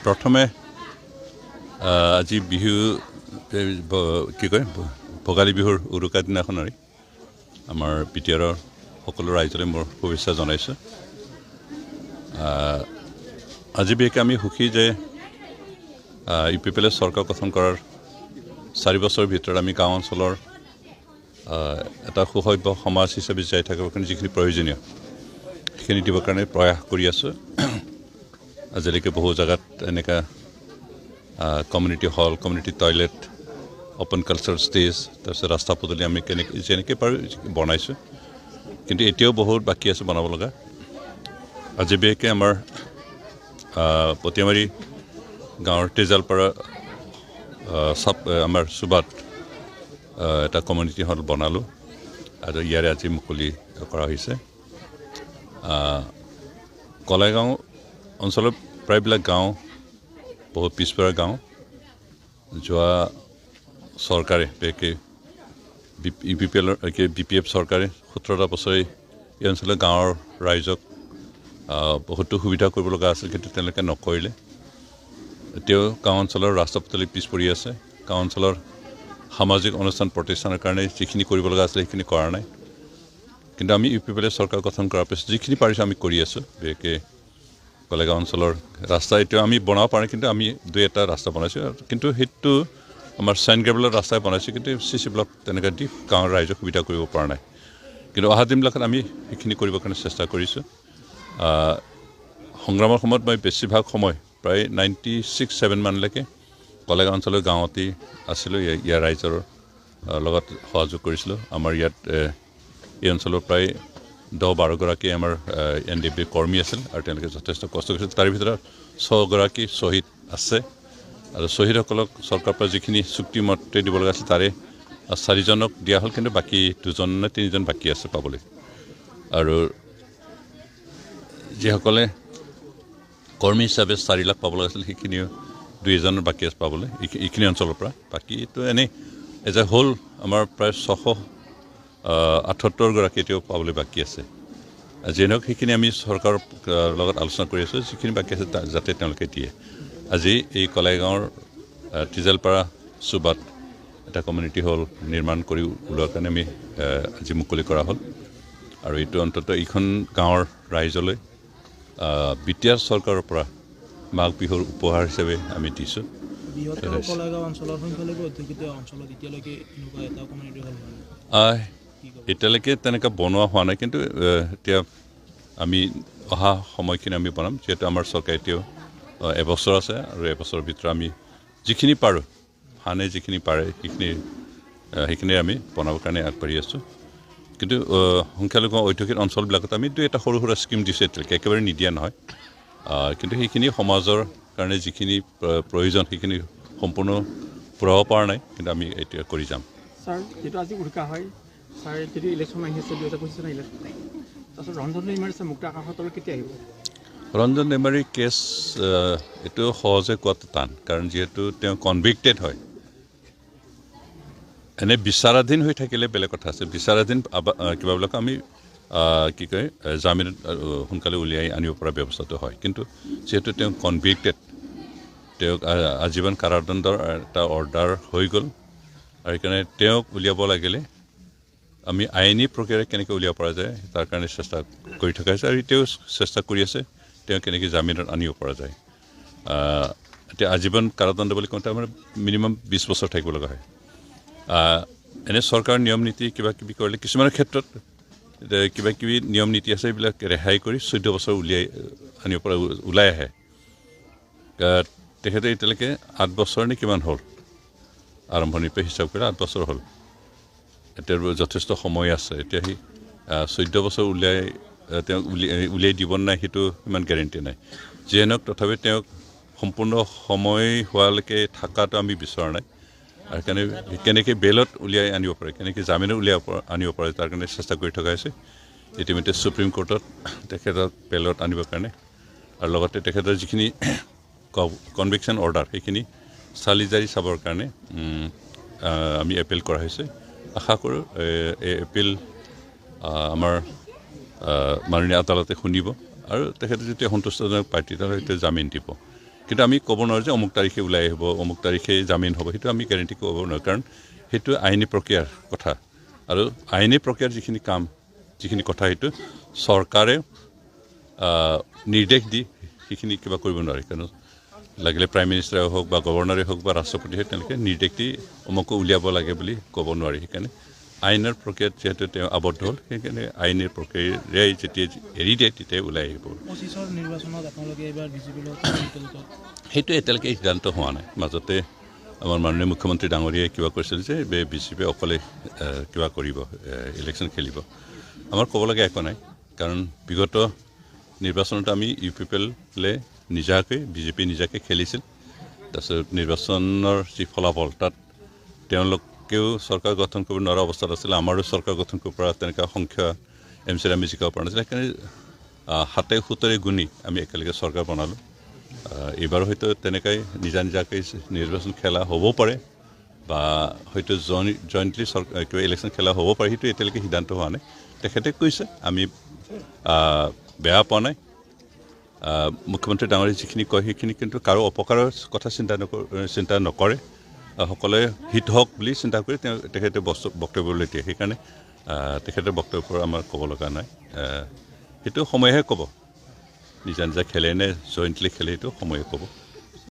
প্ৰথমে আজি বিহু কি কয় ভোগালী বিহুৰ উৰুকা দিনাখনৰে আমাৰ বি টি আৰৰ সকলো ৰাইজলৈ মোৰ শুভেচ্ছা জনাইছোঁ। আজি বিশেষকৈ আমি সুখী যে ইউ পি পি এলে চৰকাৰ গঠন কৰাৰ 4 বছৰৰ ভিতৰত আমি গাঁও অঞ্চলৰ এটা সুসভ্য সমাজ হিচাপে জীয়াই থাকিবৰ কাৰণে যিখিনি প্ৰয়োজনীয় সেইখিনি দিবৰ কাৰণে প্ৰয়াস কৰি আছোঁ। আজিলৈকে বহু জেগাত এনেকুৱা community hall, community toilet, open culture stage, তাৰপিছত ৰাস্তা পদূলি আমি কেনেকৈ যেনেকৈ পাৰোঁ বনাইছোঁ, কিন্তু এতিয়াও বহুত বাকী আছে বনাব লগা। আজি বিশেষকৈ আমাৰ পটিয়ামাৰী গাঁৱৰ তেজালপাৰা চাপ আমাৰ চুবাত এটা কমিউনিটি হল বনালোঁ আৰু ইয়াৰে আজি মুকলি কৰা হৈছে। কলাইগাঁও অঞ্চলৰ প্ৰায়বিলাক গাঁও বহুত পিছপৰা গাঁও। যোৱা চৰকাৰে বিশেষকৈ ইউ পি পি এলৰ বি পি এফ চৰকাৰে 17টা বছৰে এই অঞ্চলৰ গাঁৱৰ ৰাইজক বহুতো সুবিধা কৰিব লগা আছিল, কিন্তু তেওঁলোকে নকৰিলে। এতিয়াও গাঁও অঞ্চলৰ ৰাস্তা পদূলি পিছ পৰি আছে। গাঁও অঞ্চলৰ সামাজিক অনুষ্ঠান প্ৰতিষ্ঠানৰ কাৰণে যিখিনি কৰিব লগা আছিল সেইখিনি কৰা নাই। কিন্তু আমি ইউ পি পি এলে চৰকাৰ গঠন কৰাৰ পিছত যিখিনি পাৰিছোঁ আমি কৰি আছোঁ। বিশেষকৈ কলেগাঁও অঞ্চলৰ ৰাস্তা এতিয়াও আমি বনাব পাৰোঁ, কিন্তু আমি দুই এটা ৰাস্তা বনাইছোঁ, কিন্তু সেইটো আমাৰ চেণ্ড গ্ৰেভেলৰ ৰাস্তাই বনাইছোঁ, কিন্তু চি চি ব্লক তেনেকৈ দি গাঁৱৰ ৰাইজক সুবিধা কৰিব পৰা নাই। কিন্তু অহা দিনবিলাকত আমি সেইখিনি কৰিবৰ কাৰণে চেষ্টা কৰিছোঁ। সংগ্ৰামৰ সময়ত মই বেছিভাগ সময় প্ৰায় 96-7 মানলৈকে কলেগাঁও অঞ্চলৰ গাঁৱতেই আছিলোঁ, ইয়াৰ ৰাইজৰ লগত সহযোগ কৰিছিলোঁ। আমাৰ ইয়াত এই অঞ্চলৰ প্ৰায় 10-12 গৰাকী আমাৰ এন ডি এফ বিৰ কৰ্মী আছিল আৰু তেওঁলোকে যথেষ্ট কষ্ট কৰিছিল। তাৰে ভিতৰত 6 গৰাকী শ্বহীদ আছে আৰু শ্বহীদসকলক চৰকাৰৰ পৰা যিখিনি চুক্তিমতে দিব লগা আছিল তাৰে 4জনক দিয়া হ'ল, কিন্তু বাকী 2জন নে 3জন বাকী আছে পাবলৈ। আৰু যিসকলে কৰ্মী হিচাপে 4 লাখ পাব লগা আছিল সেইখিনিও 2 এজনৰ বাকী আছে পাবলৈ এইখিনি অঞ্চলৰ পৰা। বাকীটো এনেই এজ এ হোল আমাৰ প্ৰায় 678 গৰাকী এতিয়াও পাবলৈ বাকী আছে। যিয়ে নহওক সেইখিনি আমি চৰকাৰৰ লগত আলোচনা কৰি আছোঁ, যিখিনি বাকী আছে যাতে তেওঁলোকে দিয়ে। আজি এই কলাইগাঁৱৰ তিজালপাৰা চুবাত এটা কমিউনিটি হল নিৰ্মাণ কৰি ওলোৱাৰ কাৰণে আমি আজি মুকলি কৰা হ'ল আৰু এইটো অন্ততঃ এইখন গাঁৱৰ ৰাইজলৈ বি টি আৰ চৰকাৰৰ পৰা মাঘ বিহুৰ উপহাৰ হিচাপে আমি দিছোঁ। বৃহত্তৰ কলাইগাঁও অঞ্চলৰ সংখ্যালঘু অধ্যুষিত অঞ্চলত এতিয়ালৈকে এনেকুৱা এটা কমিউনিটি হল হোৱা নাই, এতিয়ালৈকে তেনেকুৱা বনোৱা হোৱা নাই, কিন্তু এতিয়া আমি অহা সময়খিনি আমি বনাম। যিহেতু আমাৰ চৰকাৰ এতিয়াও এবছৰ আছে আৰু এবছৰৰ ভিতৰত আমি যিখিনি পাৰোঁ, ফানে যিখিনি পাৰে সেইখিনি আমি বনাবৰ কাৰণে আগবাঢ়ি আছোঁ। কিন্তু সংখ্যালঘু অধ্যুষিত অঞ্চলবিলাকত আমি দুই এটা সৰু সুৰা স্কীম দিছোঁ এতিয়ালৈকে, একেবাৰে নিদিয়া নহয়, কিন্তু সেইখিনি সমাজৰ কাৰণে যিখিনি প্ৰয়োজন সেইখিনি সম্পূৰ্ণ পূৰাব পৰা নাই, কিন্তু আমি এতিয়া কৰি যাম। ছাৰ, যিটো আজি উৰুকা হয় ছাৰ, যিটো ইলেকশ্যন আহি আছে 2025 চনৰ ইলেকশ্যন, তাৰপিছত ৰঞ্জন দৈমাৰী ছাৰ মুক্ত আকাশৰ তলত কেতিয়া আহিব? ৰঞ্জন দৈমাৰীৰ কেছ এইটো সহজে কোৱাটো টান, কাৰণ যিহেতু তেওঁ কনভিক্টেড হয়। এনে বিচাৰাধীন হৈ থাকিলে বেলেগ কথা আছে। বিচাৰাধীন কিবাবিলাক আমি কি কয় জামিনত সোনকালে উলিয়াই আনিব পৰা ব্যৱস্থাটো হয়, কিন্তু যিহেতু তেওঁ কনভিক্টেড, তেওঁক আজীৱন কাৰাদণ্ডৰ এটা অৰ্ডাৰ হৈ গ'ল আৰু সেইকাৰণে তেওঁক উলিয়াব লাগিলে আমি আইনী প্ৰক্ৰিয়াৰে কেনেকৈ উলিয়াব পৰা যায় তাৰ কাৰণে চেষ্টা কৰি থকা হৈছে আৰু এতিয়াও চেষ্টা কৰি আছে তেওঁ কেনেকৈ জামিনত আনিব পৰা যায়। এতিয়া আজীৱন কাৰাদণ্ড বুলি কওঁতে আমাৰ মিনিমাম 20 বছৰ থাকিব লগা হয়। এনে চৰকাৰৰ নিয়ম নীতি কিবা কিবি কৰিলে কিছুমানৰ ক্ষেত্ৰত কিবা কিবি নিয়ম নীতি আছে, এইবিলাক ৰেহাই কৰি 14 বছৰ উলিয়াই আনিব পৰা ওলাই আহে। তেখেতে এতিয়ালৈকে 8 বছৰ নে কিমান হ'ল, আৰম্ভণিৰ পৰা হিচাপ কৰিলে 8 বছৰ হ'ল, এতিয়া যথেষ্ট সময় আছে। এতিয়া সি 14 বছৰ উলিয়াই তেওঁক উলিয়াই দিব নাই সেইটো ইমান গেৰেণ্টি নাই। যিয়ে নহওক তথাপি তেওঁক সম্পূৰ্ণ সময় হোৱালৈকে থকাটো আমি বিচৰা নাই আৰু সেইকাৰণে কেনেকৈ বেইলত উলিয়াই আনিব পাৰে, কেনেকৈ জামিনত উলিয়াব আনিব পাৰে তাৰ কাৰণে চেষ্টা কৰি থকা হৈছে। ইতিমধ্যে ছুপ্ৰিম কোৰ্টত তেখেতক বেইলত আনিবৰ কাৰণে আৰু লগতে তেখেতৰ যিখিনি কনভিকশ্যন অৰ্ডাৰ সেইখিনি চালি জাৰি চাবৰ কাৰণে আমি এপিল কৰা হৈছে। আশা কৰোঁ এই এপিল আমাৰ মাননীয় আদালতে শুনিব আৰু তেখেতে যেতিয়া সন্তুষ্টজনক পায় তেতিয়াহ'লে হয়তো জামিন দিব। কিন্তু আমি ক'ব নোৱাৰোঁ যে অমুক তাৰিখে ওলাই আহিব, অমুক তাৰিখে জামিন হ'ব, সেইটো আমি গেৰেণ্টি ক'ব নোৱাৰোঁ, কাৰণ সেইটো আইনী প্ৰক্ৰিয়াৰ কথা। আৰু আইনী প্ৰক্ৰিয়াৰ যিখিনি কাম, যিখিনি কথা, সেইটো চৰকাৰে নিৰ্দেশ দি সেইখিনি কিবা কৰিব নোৱাৰে। কাৰণ লাগিলে প্ৰাইম মিনিষ্টাৰে হওক বা গভৰ্ণৰে হওক বা ৰাষ্ট্ৰপতিয়ে হওক, তেওঁলোকে নিৰ্দেশ দি অমুকো উলিয়াব লাগে বুলি ক'ব নোৱাৰে। সেইকাৰণে আইনৰ প্ৰক্ৰিয়াত যিহেতু তেওঁ আবদ্ধ হ'ল, সেইকাৰণে আইনৰ প্ৰক্ৰিয়াই যেতিয়া এৰি দিয়ে তেতিয়াই ওলাই আহিব। 25ৰ নিৰ্বাচনত আপোনালোকে এইবাৰ বিজেপিৰ লগত মিত্ৰজোঁটত? সেইটো এতিয়ালৈকে সিদ্ধান্ত হোৱা নাই। মাজতে আমাৰ মাননীয় মুখ্যমন্ত্ৰী ডাঙৰীয়াই কিবা কৈছিল যে বিজেপি অকলে কিবা কৰিব, ইলেকশ্যন খেলিব। আমাৰ ক'বলগীয়া একো নাই, কাৰণ বিগত নিৰ্বাচনত আমি ইউ পি পি এলে নিজাকৈ, বিজেপি নিজাকৈ খেলিছিল। তাৰপিছত নিৰ্বাচনৰ যি ফলাফল, তাত তেওঁলোকেও চৰকাৰ গঠন কৰিব নোৱাৰা অৱস্থাত আছিল, আমাৰো চৰকাৰ গঠন কৰিব পৰা তেনেকুৱা সংখ্যা এম চিৰ আমি জিকাব পৰা নাছিল। সেইকাৰণে হাতে সোঁতৰে গুণি আমি একেলগে চৰকাৰ বনালোঁ। এইবাৰো হয়তো তেনেকৈ নিজা নিজাকৈ নিৰ্বাচন খেলা হ'বও পাৰে বা হয়তো জইণ্টলি চৰকাৰ কিবা ইলেকশ্যন খেলা হ'ব পাৰে, সেইটো এতিয়ালৈকে সিদ্ধান্ত হোৱা নাই। তেখেতে কৈছে, আমি বেয়া পোৱা নাই। মুখ্যমন্ত্ৰী ডাঙৰীয়াই যিখিনি কয় সেইখিনি কিন্তু কাৰো অপকাৰৰ কথা চিন্তা নকৰে, সকলোৱে হিত হওক বুলি চিন্তা কৰি তেখেতে বক্তব্যলৈ দিয়ে। সেইকাৰণে তেখেতৰ বক্তব্যৰ আমাৰ ক'ব লগা নাই, সেইটো সময়েহে ক'ব, নিজা নিজা খেলে নে জইণ্টলি খেলে সেইটো সময়ে ক'ব।